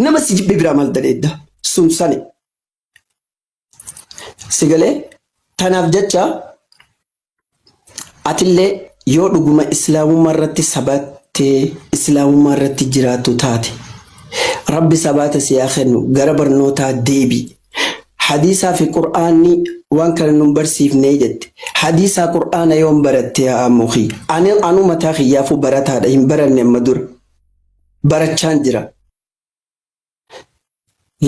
Nama si jibbe biraa maal daleedda? Sun sani. Si galee tanaaf jecha atillee yoo dhuguma islaamummaa irratti sabattee islaamummaa irratti jiraattu taate rabbi sabaata si haa kennu gara barnootaa deebi. Hadiisaa fi qur'aanni waan kana nun barsiifnee jette. Hadiisaa qur'aana yoon baratte yaa ammoo kiyya. Ani anuu mataa kiyyaafuu barataadha hin baranne amma dura. Barachaan jira.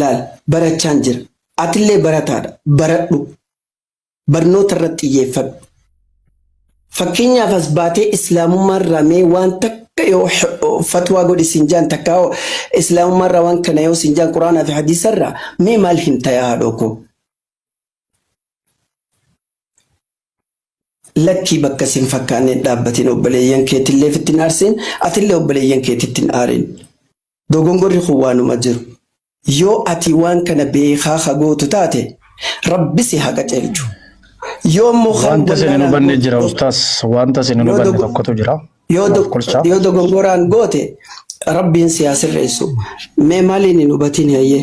Laal barachaan jira. Atillee barataadha. Baradhu. Barnoota irratti xiyyeeffadhu. Fakkeenyaaf as baatee islaamummaa irraa mee waan takka yoo fatwaa godhi siin jaan takka islaamummaa irraa waan kana yoo siin jaan quraanaa fi hadiisa irraa mee maal himta yaa haadhoo koo? Lakkii bakka sin fakkaanne hin dhaabbatin obboleeyyan keetillee ofitti hin aarsin atillee obboleeyyan keetitti hin aarin. Dogongorri kun waanuma jiru. Yoo ati waan kana beekaa ka gootu taate Rabbi si haa qaceelchu. Yoo immoo kan Wanta isin hin wallaalaan hubanne gootu jira ustaas. Wanta isin hin yoo hubanne dogo- tokkotu jira. yoo Of do- kolchaa. yoo dogongoraan goote Rabbiin si haa sirreessu. Mee maaliin hin hubatin hayyee?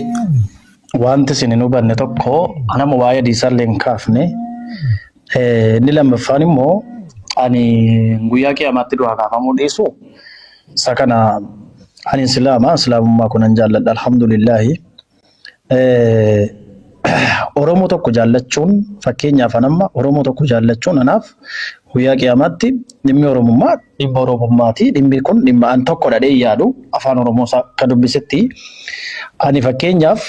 Wanti isin hin hubanne tokko anama waa'ee hadiisaallee hin kaafne. Inni lammaffaan immoo ani guyyaa qiyaamaatti du'aa kaafamuu dhiisu isa kana ani islaama islaamummaa kunan jaalladha alhamdulillaahi. Oromoo tokko jaallachuun fakkeenyaaf anamma Oromoo tokko jaallachuun anaaf guyyaa qiyaamaatti dhimmi Oromummaa dhimma Oromummaati. Dhimmi kun dhimma an tokko dhadhee yaadu afaan Oromoo isaa akka dubbisetti ani fakkeenyaaf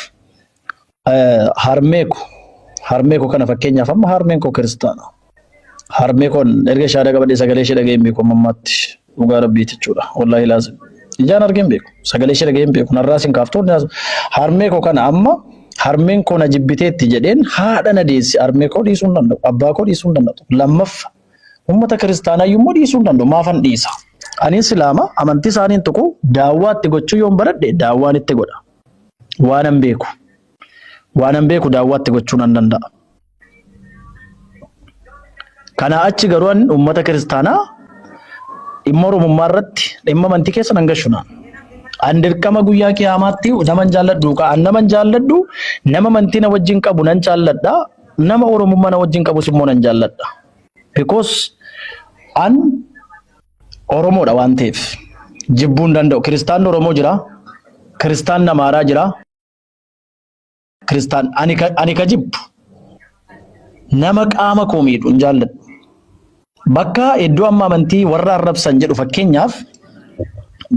harmee ko harmee ko kana fakkeenyaaf amma harmeen koo kiristaana. Harmee koon erga shaadaa qabadhee sagalee ishee dhaga'ee hin beeku amma ammaatti dhugaa rabbiiti jechuudha. Wallaahi laazim. Ijaan argee hin beeku. Sagalee ishee dhaga'ee hin beeku. Narraa sin kaaftu. Harmee koo kana amma harmeen koo na jibbiteetti jedheen haadha na deessi harmee koo dhiisuu hin danda'u. Abbaa koo dhiisuu hin danda'u. Lammaffa uummata kiristaanaa immoo dhiisuu hin danda'u. Maafan dhiisa? Ani islaama amantii isaanii hin tuqu daawwaa itti gochuu yoon baradhe daawwaan itti godha. Waanan beeku. Waanan beeku daawwaa itti gochuu nan danda'a. Kanaa achi garuu an uummata kiristaanaa dhimma Oromummaa irratti dhimma amantii keessa nan gashu naan. An dirqama guyyaa qiyaamaatti naman jaalladhu an naman jaalladhu nama amantii na wajjin qabu nan jaalladha nama Oromummaa na wajjin qabus immoo nan jaalladha. Because an Oromoodha waan ta'eef jibbuu hin danda'u. Kiristaanni Oromoo jira, kiristaanni Amaaraa jira, Kiristaan ani ka ani ka jibbu nama qaama koo miidhu hin jaalladhu. Bakka iddoo amma amantii warra arrabsan jedhu fakkeenyaaf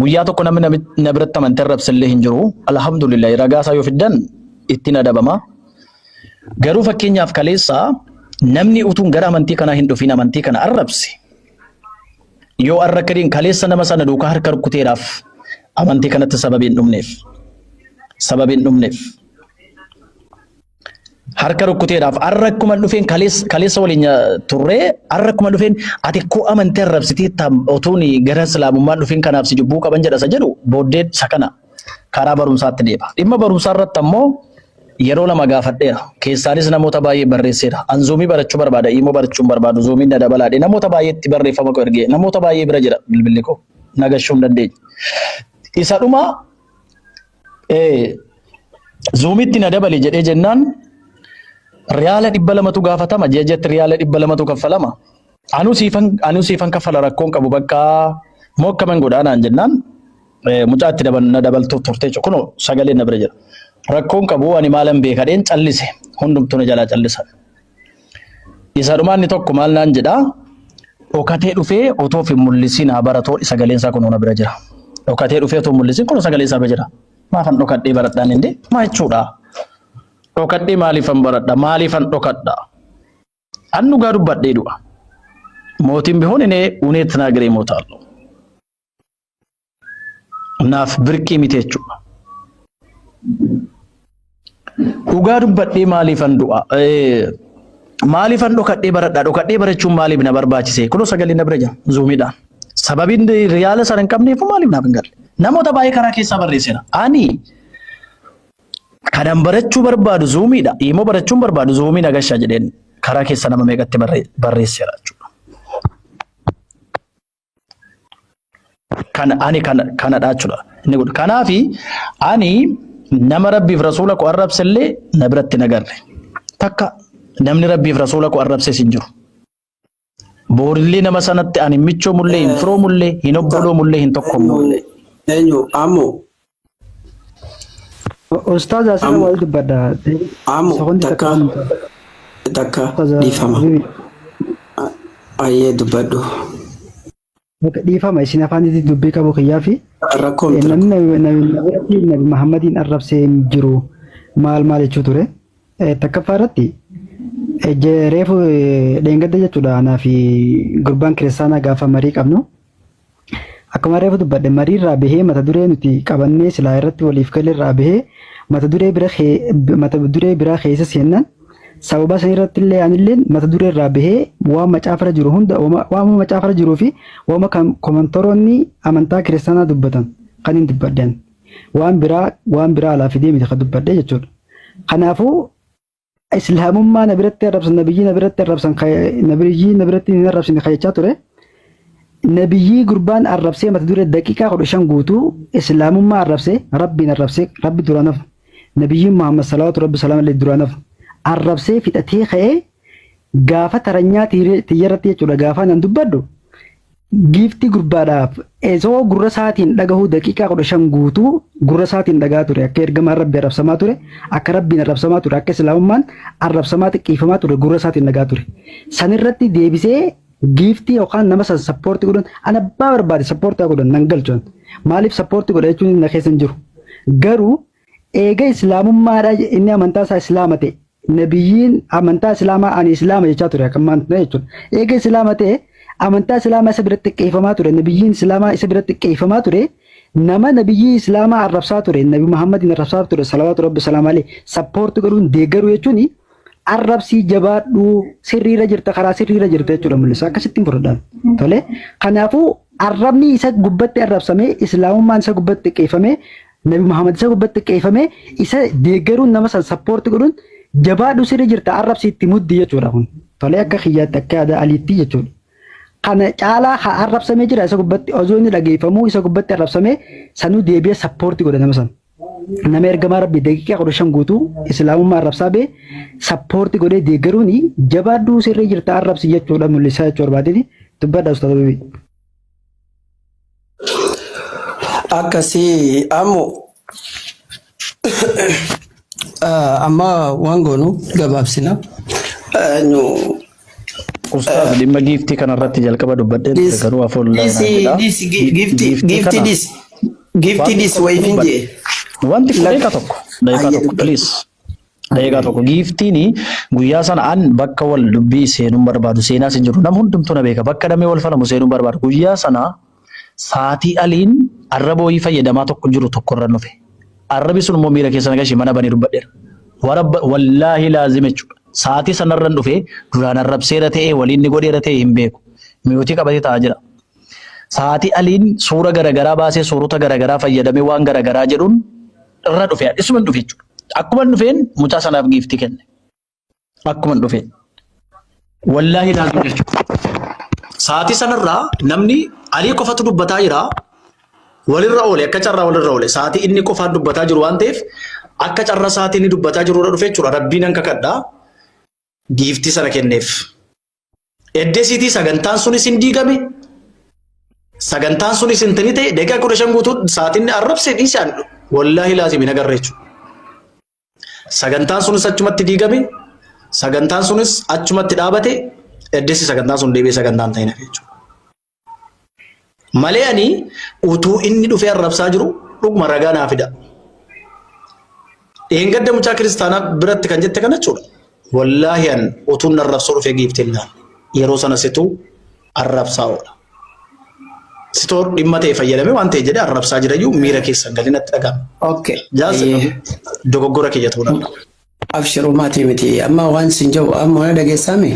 guyyaa tokko namni na biratti amantii arrabse illee hin jiru. Alhamdulillah ragaa isaa yoo fiddan ittiin adabama. Garuu fakkeenyaaf kaleessa namni utuun gara amantii kanaa hin dhufiin amantii kana arrabse yoo arra kadiin kaleessa nama sana duukaa harka rukuteeraaf amantii kanatti sababii hin dhumneef. Sababii hin dhumneef. Harka rukuteeraaf arra akkuma dhufeen kaleessa waliin turree arra akkuma dhufeen ati koo amantii arrabsitee otuun gara islaamummaan dhufeen kanaaf si jibbuu qaban jedha isa jedhu booddee isa kana karaa barumsaatti deema. Dhimma barumsaa irratti ammoo yeroo lama gaafadheera. Keessaanis namoota baay'ee barreesseera. An zuumii barachuu barbaada, iimoo barachuu hin barbaadu, zuumiin na dabalaadhe. Namoota baay'eetti barreeffama koo ergee, namoota baay'ee bira jira bilbilli koo. Na gashuu hin dandeenye. Isa dhuma zuumitti na dabali jedhee jennaan riyaala 200tu gaafatama, ji'a ji'atti riyaala 200tu kaffalama. Anuu siifan kaffala rakkoon qabu bakka moo akkaman godhaa naan jennaan mucaa itti na dabaltuuf turte jechuudha. Kunoo sagaleen na bira jira. Rakkoon qabu ani maalan beekadheen callise hundumtuu na jalaa callisan. Isa dhumaa inni tokko maal naan jedhaa dhokatee dhufee otoo of hin mul'isin haa baratoo sagaleen isaa kunoo na bira jira. Dhokatee dhufee otoo hin mul'isin kunoo sagaleen isaa bira jira. Maafan dhokadhee baradhaan inni maa jechuudha. Dhokadhee maaliifan baradha maaliifan dhokadha. An dhugaa dubbadhee du'a. Mootiin bihoon inni uneet naa giree mootaallu. Naaf birqii miti jechuudha. Dhugaa dubbadhee maaliifan du'a? Maaliifan dhokadhee baradha? Dhokadhee barachuun maaliif na barbaachise? Kunoo sagalee na bira jira zuumiidhaan. Sababiin riyaala sana hin qabneef maaliif naaf hin galle? Namoota baay'ee karaa keessaa barreesseera. Ani kanan barachuu barbaadu zuumiidha. Imoo barachuun barbaadu zuumii na gashaa jedheen karaa keessa nama meeqatti barreesseera jechuudha. Kan ani kana kanadha jechuudha. Inni godhu. Kanaafi ani Nama Rabbiif Rasuula koo arrabse illee na biratti hin agarre. Takka namni Rabbiif Rasuula koo arrabses hin jiru. Boorillee nama sanatti ani hin michoomullee, hin firoomullee, hin obboloomullee, hin tokkoomullee. Eenyu ammoo Ustaaz asirra Ammo. wayii dubbadha. Ammo Sekondi takka takka. takka Ustaaz dhiifama. Habibi. Ayyee dubbadhu. Dhiifama isin afaanitti dubbii qabu kiyyaa fi Rakkoo miti namni rakkoo. nabi biratti nabi Muhammadiin arrabsee hin jiru maal maal jechuu ture. Takkaffaa irratti reefu dheengadda jechuudha anaa fi gurbaan kiristaanaa gaafa marii qabnu. Akkuma reefu dubbadhe marii irraa bahee mata duree nuti qabannee silaa irratti waliif galle irraa bahee mata duree bira mata duree biraa keessa seennan sababa san irratti illee anillee mata duree irraa bahee waan macaafarra jiru hunda waan macaafarra jiruu fi waan kan komantoroonni amantaa kiristaanaa dubbatan kan hin dubbadhan waan biraa alaa fidee miti kan dubbadhe jechuudha. Kanaafuu islaamummaa na biratti arrabsan nabiyyii na biratti arrabsan nabiyyii na biratti hin arrabsine kajechaa ture. Nabiyyii gurbaan arrabsee mata duree daqiiqaa 15 guutuu islaamummaa arrabsee rabbiin arrabsee rabbi duraan hafu nabiyyiin Muhammad salawaatu rabbi salaam illee duraan hafu arrabsee fixatee ka'ee gaafa taranyaa tiyyarratti jechuudha gaafa nan dubbadhu giiftii gurbaadhaaf esoo gurra isaatiin dhagahuu daqiiqaa 15 guutuu gurra isaatiin dhagaa ture akka ergamaan rabbi arrabsamaa ture akka rabbiin arrabsamaa ture akka islaamummaan arrabsamaa xiqqeeffamaa ture gurra isaatiin dhagaa ture sanirratti deebisee giiftii yookaan nama san support godhan an abbaa barbaade support godhan nan galchan maaliif support godha jechuun na keessa hin jiru garuu eega islaamummaadha inni amantaa isaa islaama ta'e nabiyyiin amantaa islaamaa ani islaama jechaa ture akka ammaan tana jechuudha eega islaama ta'e amantaa islaamaa isa biratti xiqqeeffamaa ture nabiyyiin islaamaa isa biratti xiqqeeffamaa ture nama nabiyyii islaamaa arrabsaa ture nabi Muhammadin arrabsaa ture salawaatu rabbi salaam alayhi support godhuun deeggaruu jechuun arrabsii jabaadhu sirriirra jirta karaa sirriirra jirta jechuudha mul'isa akkasittiin fudhadhaan tole kanaafuu arrabni isa gubbatti arrabsame islaamummaan isa gubbatti xiqqeeffame nabi Muhammad isa gubbatti xiqqeeffame isa deeggaruun nama san support godhuun jabaadhu sirrii jirta arrabsii itti muddi jechuudha kun tole akka kiyyaatti akka yaada aliitti jechuudha. Kana caalaa haa arrabsamee jira isa gubbatti osoo inni dhageeffamuu isa gubbatti arrabsamee sanuu deebi'ee support godha nama san. Nama ergamaa rabbii daqiiqaa 15 guutuu islaamummaa arrabsaa bee support godhee deeggaruun jabaadhuu sirrii jirta arrabsi jechuudha mul'isaa jechuu barbaadeeti dubbadha ustaaz Abiy. Akkasii ammoo amma waan goonu gabaabsina. Nu Ustaaz dhimma giiftii kanarratti jalqaba dubbadheen ture garuu afoon dhiisi dhiisi giiftii giiftii dhiisi giiftii dhiisi wayiif hin jee. Wanti kun daqiiqaa tokko daqiiqaa tokko please daqiiqaa tokko giiftiin guyyaa sana an bakka wal dubbii seenuun barbaadu seenaas hin jiru nam hundumtuu na beeka bakka namni wal falamu seenuun barbaadu guyyaa sana saatii aliin arraba wayii fayyadamaa tokko jiru tokko irra nufe arrabi sun immoo miira keessa na gashee mana banee dubbadheera warabba wallaahi laazim jechuudha saatii sanarran dhufe duraan arrabseera ta'e waliin ni godheera ta'e hin beeku miyootii qabatee taa'aa jira. Sa'aatii Aliin suura garagaraa baasee suurota garagaraa fayyadamee waan garagaraa jedhuun irra dhufe. Isuman dhufe jechuudha. Akkuman dhufeen mucaa sanaaf giiftii kenne. Akkuman dhufeen. Wallaahi laazim jechuudha. Sa'aatii sanarraa namni Alii qofatu dubbataa jira. Walirra oole akka carraa walirra oole. Sa'aatii inni qofaan dubbataa jiru waan ta'eef akka carraa sa'aatii inni dubbataa jiru irra dhufe jechuudha. Rabbiin nan kakadha. Giiftii sana kenneef. Eddesiitii sagantaan sunis hin diigame. Sagantaan sunis hin tani ta'e daqiiqaa 15 guutuu sa'aatiin arrabse dhiisaan wallaahi laazim hin agarre jechuudha. Sagantaan sunis achumatti diigame. Sagantaan sunis achumatti dhaabate. Eddesi sagantaan sun deebi'ee sagantaan ta'e nafe jechuudha. Malee ani utuu inni dhufee arrabsaa jiru dhuguma ragaa naa fida. Dheengadda mucaa kiristaanaa biratti kan jette kana jechuudha. Wallaahi an utuu inni arrabsoo dhufee giifte hin laalle. Yeroo sana situ arrabsaa oola. Sitoo dhimma ta'e fayyadamee waan ta'e jedhee arrabsaa jirayyuu miira keessa galii natti dhaga'ama. Okay. Jaarsa dogoggora kiyya ta'uu danda'a. Abshiruu maatii miti. Amma waan sin jedhu amma waan dhageessaami.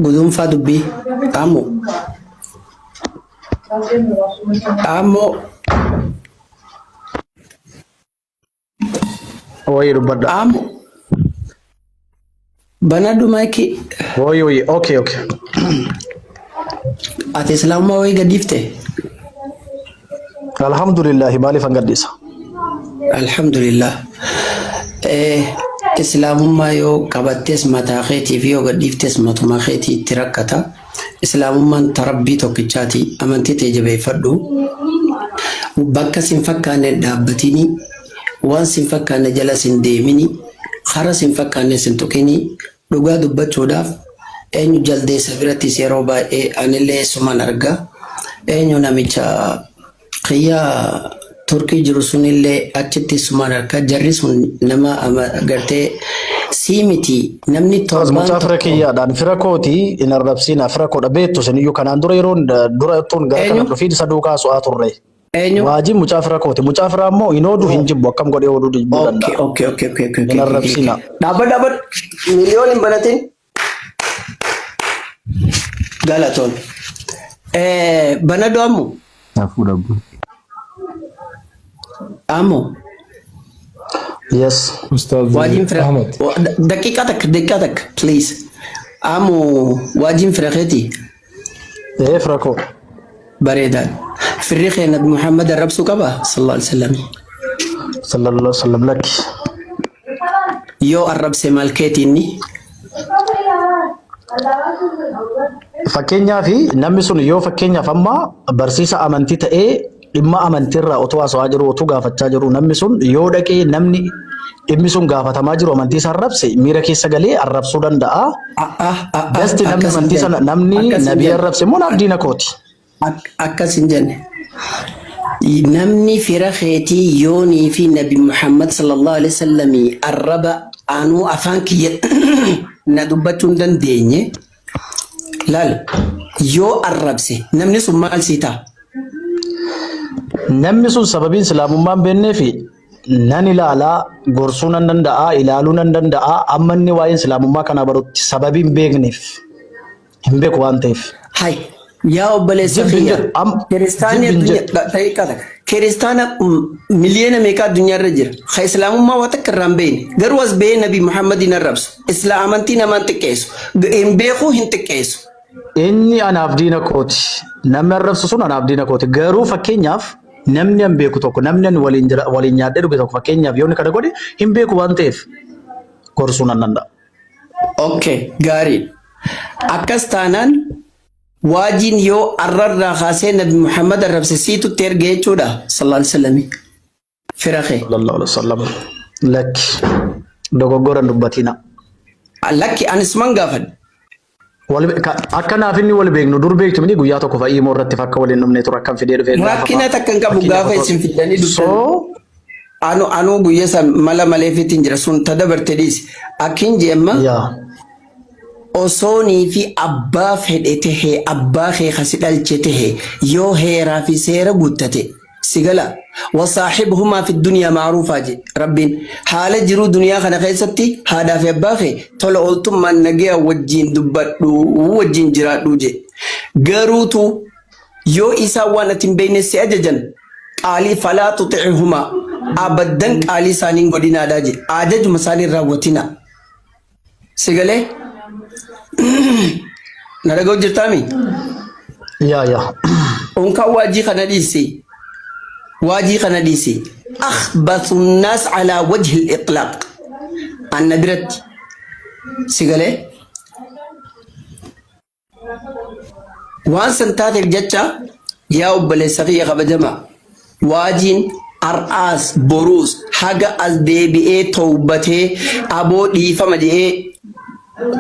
Guduunfaa dubbii. Ammo. Ammo. Wayii dubbadha. Ammo. Banadhu maayikii. Wayii wayii okay okay. Ati islaamummaa wayii gadhiifte? Alhamdulillahi maaliif an gadhiisa? Alhamdulillah. Islaamummaa yoo qabattes mataa keetiif yoo gadhiiftes matuma keetii itti rakkata. Islaamummaan ta Rabbii tokkichaati. Amantii tee jabeeffadhu. Bakka sin fakkaanne hin dhaabbatini. Waan sin fakkaanne jala sin deemini. Kara sin fakkaanne sin tuqini. Dhugaa dubbachuudhaaf eenyu jaldeessa birattis yeroo baay'ee anillee suman arga. Eenyu namicha kiyya Turkii jiru sunillee achitti suman arga. Jarri sun nama gartee sii miti namni Ustaaz torbaan mucaa fira tokko. kiyyaadhaan fira kooti hin arrabsiina fira koodha beektu isiniyyuu kanaan dura yeroon dura tun gara kana Eenyu? dhufiin isa duukaa su'aa turre. Eenyu? Waajiin mucaa fira kooti. Mucaa firaa immoo hin ooduu hin jibbu akkam godhee ooduu jibbuu Okay, danda'a. okay. Hin okay. arrabsiina. Dhaabbadhu dhaabbadhu. Miliyoon hin banatin. Galatoon. Banadhu ammoo. Safuu dhabbu. Ammoo. Yes. Ustaaz Waajiin fira. Ahmad. Daqiiqaa takka daqiiqaa takka please. Ammoo waajiin fira keetii. Ee fira koo. Bareedaadha. Firri kee Nabi Muhammad arrabsuu qaba sallallahu alaihi wasallam. Sallallahu alaihi wasallam lakki. Yoo arrabse maal keeti inni? Fakkeenyaaf namni sun yoo fakkeenyaaf amma barsiisa amantii ta'ee dhimma amantiirraa otoo haasawaa jiru otoo gaafachaa jiru namni sun yoo dhaqee namni dhimmi sun gaafatamaa jiru amantii isaa arrabse miira keessa galee arrabsuu danda'a. Dasti namni Akkas hin amantii jenne. sana namni Akkas hin nabii jenne. arrabse immoo naaf diina kooti. Akkas hin jenne. Namni fira keetii yoonii fi Nabi Muhammad sallallahu alaihi wasallam arraba anuu afaan kiyya na dubbachuu hin dandeenye laal yoo arrabse namni sun maal sii ta'a? Namni sun sababiin islaamummaa hin beeknee fi nan ilaalaa gorsuu nan danda'a ilaaluu nan danda'a amma inni waa'een islaamummaa kanaa barutti sababii hin beekneef hin beeku waan ta'eef. Hay yaa obboleessa Jibbi hin kiyya jedhu am kiristaanni jibbi hin addunyaa jedhu. daqiiqaa takka kiristaana miliyoona meeqa addunyaa irra jira ka islaamummaa waa takka irraa hin beekne garuu as bahee Nabi Muhammadiin arrabsu islaa amantii namaan xiqqeessu hin beekuu hin xiqqeessu. Inni anaaf diina kooti. Namni arrabsu sun anaaf diina kooti. Garuu fakkeenyaaf namni an beeku tokko namni an waliin jira waliin nyaadhee dhuge tokko fakkeenyaaf yoo inni kana godhe hin beeku waan ta'eef gorsuu nan danda'a. Okay, gaarii. Akkas taanaan waajiin yoo arrarraa kaasee Nabi Muhammad arrabse siitutti erge jechuudha. Sallallahu alaihi wasallam. Fira kee. Sallallahu alaihi wasallam. Lakki dogoggora hin dubbatina. Lakki anis man gaafadhe. Wal akka naaf inni wal beeknu dur beektu miti guyyaa tokko fa'ii immoo irratti fakka waliin dhumne ture akkam fidee dhufee gaafa Rakkina fa'a. takka hin qabu Fakkeenyaaf gaafa otoo isin fiddanii dhuftan. soo Anu anuu guyya san mala maleefiitiin jira sun ta dabarte dhiisi. Akkin jeemma yaa osoonii fi abbaa fedhe tahee abbaa kee kasi dhalche tahe yoo heeraa fi seera guuttate si gala wasaaxibhumaa fi duniyaa macruufaa je rabbiin haala jiruu duniyaa kana keessatti haadhaa fi abbaa kee tola ooltummaan nagaya wajjiin dubbadhu wajjiin jiraadhu je garuutu yoo isaan waan ati hin beekne si ajajan qaalii falaa tuxicuhumaa abaddan qaalii isaanii hin godhinaadhaa je ajajuma isaanii hin raawwatinaa. Si galee? Na dhaga'u jirtaami? Yaa yaa. Unkaan waajii kana dhiisi. Waajii kana dhiisi. Akhbathu nnaas alaa wajhi al-itlaq. Anna biratti. Si galee? Waan san taateef jecha yaa obboleessa kiyya kabajamaa waajiin har'aas boruus haga as deebi'ee towbatee aboo dhiifama je'ee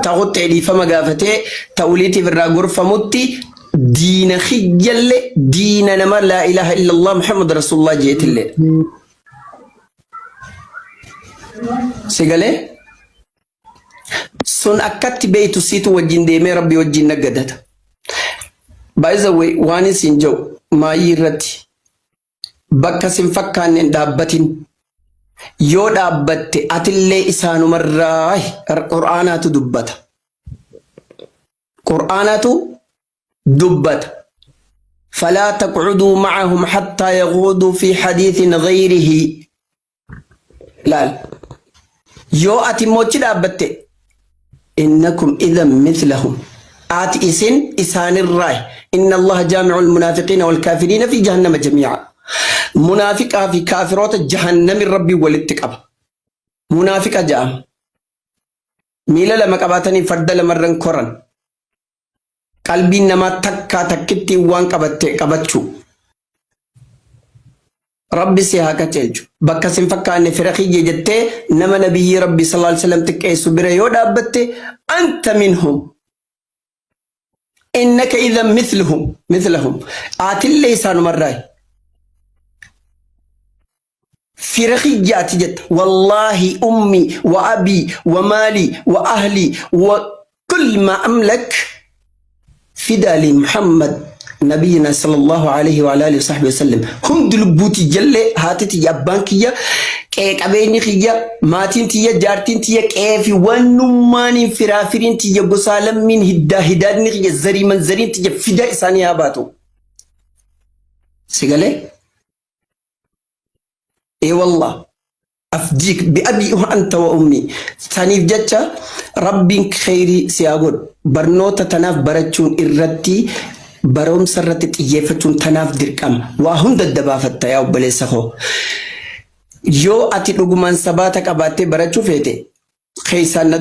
taquxxee dhiifama gaafatee ta'uliitiif irraa gorfamutti diina kiyyalle diina nama laa ilaaha illallah Muhammad Rasulullah jeetillee. Si galee? Sun akkatti beeytu siitu wajjin deemee rabbi wajjin naggadata. By the way, waan isin jedhu maayii irratti bakka sin fakkaanne hin dhaabbatin. Yoo dhaabbatte atillee isaanumarraa Qur'aanaatu dubbata. Qur'aanaatu dubbata. Falaa taqcuduu ma'ahum hattaa yaquuduu fi hadiithin ghayrihi. Laal. Yoo ati immoo achi dhaabbatte innakum idhan mithlahum. Ati isin isaanirraa inna Allaha jaami'ul munaafiqiina wal kaafiriina fi jahannama jamii'a. Munaafiqaa fi kaafiroota jahannamin Rabbiin walitti qaba. Munaafiqa ja'ama. Miila lama qabaatanii farda lamarran koran. Qalbiin namaa takkaa takkittiin waan qabatte qabachuu. Rabbi si haa qajeelchu. Bakka sin fakkaanne fira kiyya jettee nama nabiyyii Rabbi sallallahu alaihi wasallam xiqqeessu bira yoo dhaabbatte anta minhum. Innaka idhan mithluhum mithlahum. Atillee isaanumarraayi. Fira kiyya ati jetta. Wallaahi ummi wa abii wa maalii wa ahlii wa kull ma amlak fidaa li Muhammad nabiyina sallallahu alaihi wa alihi wa sahbihi wasallam. Hundi lubbuu tiyyallee, haati tiyya, abbaan kiyya, qe'ee qabeenyi kiyya, maatiin tiyya, jaartiin tiyya, qe'ee fi wannummaaniin firaa firiin tiyya, gosaa lammiin hiddaa hidaadni kiyya, zarii manzariin tiyya fidaa isaanii haa baatu. Si galee? Ee wallah. Afdiik bi'abii wa anta wa ummi. Saniif jecha Rabbiin kheyrii si haa godhu. Barnoota tanaaf barachuun irratti barumsa irratti xiyyeeffachuun tanaaf dirqama. Waa hunda adda baafatta yaa obboleessa koo. Yoo ati dhugumaan sabaata qabaattee barachuu feete keessaan na.